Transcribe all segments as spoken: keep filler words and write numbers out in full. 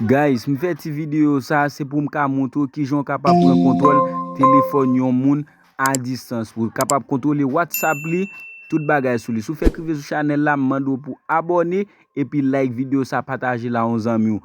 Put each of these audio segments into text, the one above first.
Guys, m fè ti videyo sa, se pou m ka montre w kijan w kapab pran kontwòl telefòn yon moun a distans, pou w kapab kontwole WhatsApp li, tout bagay sou li. Si w fèk rive sou chanèl la, m mande w pou abòne, epi like videyo sa, pataje l a yon zanmi w.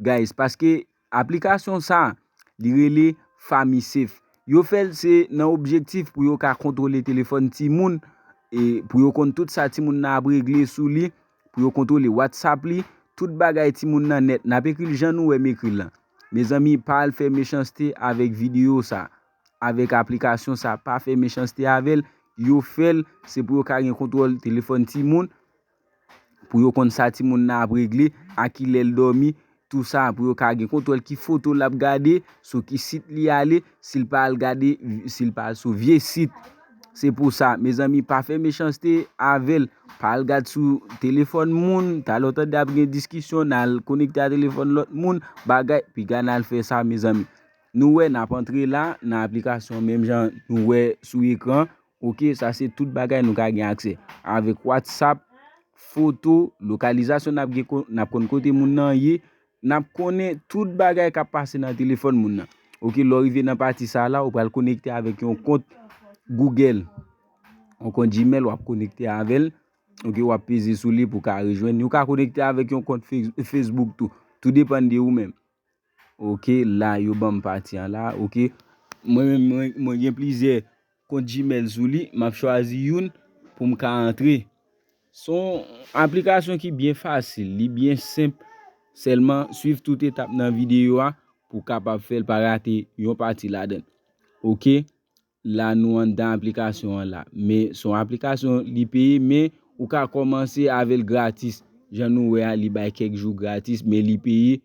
Guys, paske aplikasyon sa, li rele FamiSafe. Yo fè l se nan objektif pou yo ka kontwole telefòn timoun, e pou yo konn tout sa timoun nan ap regle sou li, pou yo kontwole WhatsApp li, tout bagay timoun nan nèt. N ap ekri l jan nou wè m ekri l lan. Mezanmi, pa al fè mechanste avèk videyo sa, avèk aplikasyon sa, pa fè mechanste avè l. Yo fè l, se pou yo ka gen kontwòl telefòn timoun, pou yo konn sa timoun nan ap regle, a kilè l dòmi, tou sa, pou yo ka gen kontwòl ki foto l ap gade, sou ki sit li ale, si l pa al gade, si l pa al sou vye sit. Se pou sa, mezanmi, pa fè mechanste avè l. Pa al gad sou telefòn moun, talè w tande ap gen diskisyon, n al konekte a telefòn lòt moun, bagay, piga n al fè sa, mezanmi. Nou wè, n ap antre la, nan aplikasyon, menm jan nou wè sou ekran, oke, sa se tout bagay nou ka gen aksè. Avèk WhatsApp, foto, lokalizasyon, n ap gen ko-, n ap konn kote moun nan ye, n ap konnen tout bagay k ap pase nan telefòn moun nan. Oke, lè w rive nan pati sa la, ou pral konekte avèk yon kont Google, yon kont Gmail, w ap konekte avè l. Oke, w ap peze sou li pou w ka rejwenn li. Ou ka konekte avèk yon kont Face-, Facebook tou. Tou depann de ou menm. Oke, la, yo ban m pati an la. Oke. Mwen menm, mwen, mwen gen plizyè kont Gmail sou li. M ap chwazi youn pou m ka antre. Se yon aplikasyon ki byen fasil, li byen senp. Sèlman, swiv tout etap nan videyo a pou w kapab fè l, pa rate yon pati ladan l. Oke. La, nou anndan aplikasyon an la. Men, se yon aplikasyon li peye, men ou ka kòmanse avè l gratis. Jan nou wè a, li bay kèk jou gratis, men li peye.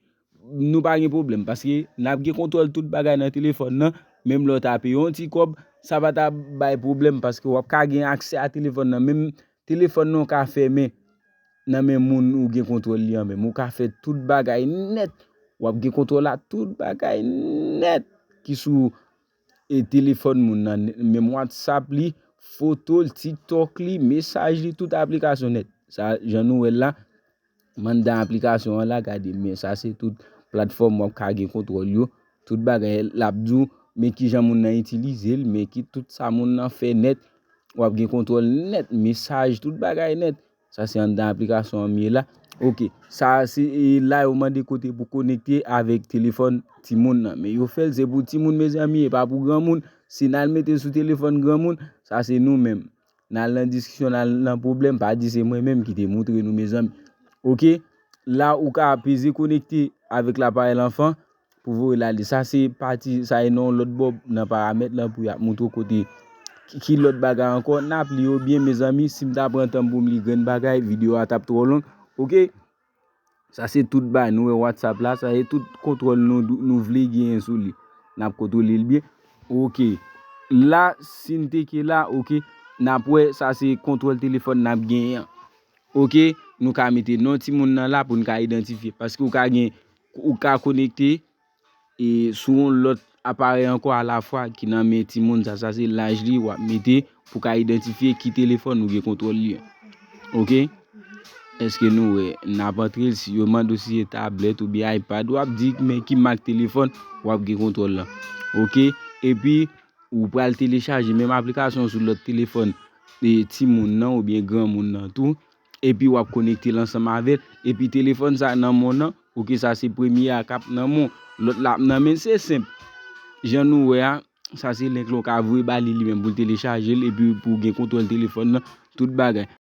Nou pa gen pwoblèm, paske n ap gen kontwòl tout bagay nan telefòn nan. Menm lè w ta peye yon ti kòb, sa pa ta bay pwoblèm, paske w ap ka gen aksè a telefòn nan. Menm telefòn nan w ka fèmen nan men moun ou gen kontwòl li an menm. Ou ka fè tout bagay nèt. W ap gen kontwòl a tout bagay nèt ki sou e telefòn moun nan, menm WhatsApp li, foto l, TikTok li, mesaj li, tout aplikasyon nèt. Sa, jan nou wè l la, m anndan aplikasyon an la, gade, men sa se tout platfòm w ap ka gen kontwòl yo, tout bagay l ap di w, men kijan moun nan itilize l, men ki tout sa moun nan fè nèt, w ap gen kontwòl nèt, mesaj, tout bagay nèt. Sa se anndan aplikasyon an m ye la. Oke. Sa se, e, la yo mande kote pou konekte avèk telefòn timoun nan. Men yo fè l, se pou timoun, mezanmi, e pa pou granmoun. Si n al mete sou telefòn granmoun, sa se nou menm. N al nan diskisyon, n al nan pwoblèm, pa di se mwen menm ki te montre nou, mezanmi. Oke? La, ou ka peze konekte avèk laparèy lanfan pou voye l ale. Sa se pati, sa e nan yon lòt bò nan paramèt lan pou y ap montre w kote ki, ki lòt bagay ankò. N ap li yo byen, mezanmi. Si m ta pran tan m pou m li grenn bagay, videyo a t ap twò long. Oke? Sa se tout bagay. Nou wè WhatsApp la, sa se tout kontwòl nou, nou vle genyen sou li. N ap kontwole l byen. Oke. La, si n teke la, oke, n ap wè sa se kontwòl telefòn n ap genyen an. Oke, nou ka mete non timoun nan la pou n ka idantifye. Paske ou ka gen, ou ka konekte e sou yon lòt aparèy ankò alafwa ki nan men timoun sa. Sa se laj li w ap mete pou ka idantifye ki telefòn ou gen kontwòl li an. Oke? Èske nou wè? N ap antre l, si yo mande w si se tablèt oubyen iPad, w ap di men ki mak telefòn w ap gen kontwòl lan. Oke? Epi, ou pral telechaje menm aplikasyon sou lòt telefòn, e, timoun nan oubyen granmoun nan tou. Epi w ap konekte l ansanm avè l. Epi telefòn sa nan men w nan, oke, sa se premye a k ap nan men w. Lòt la ap nan men l, se senp. Jan nou wè a, sa se link la w ka voye ba li li menm pou l telechaje l epi pou w gen kontwòl telefòn nan, tout bagay.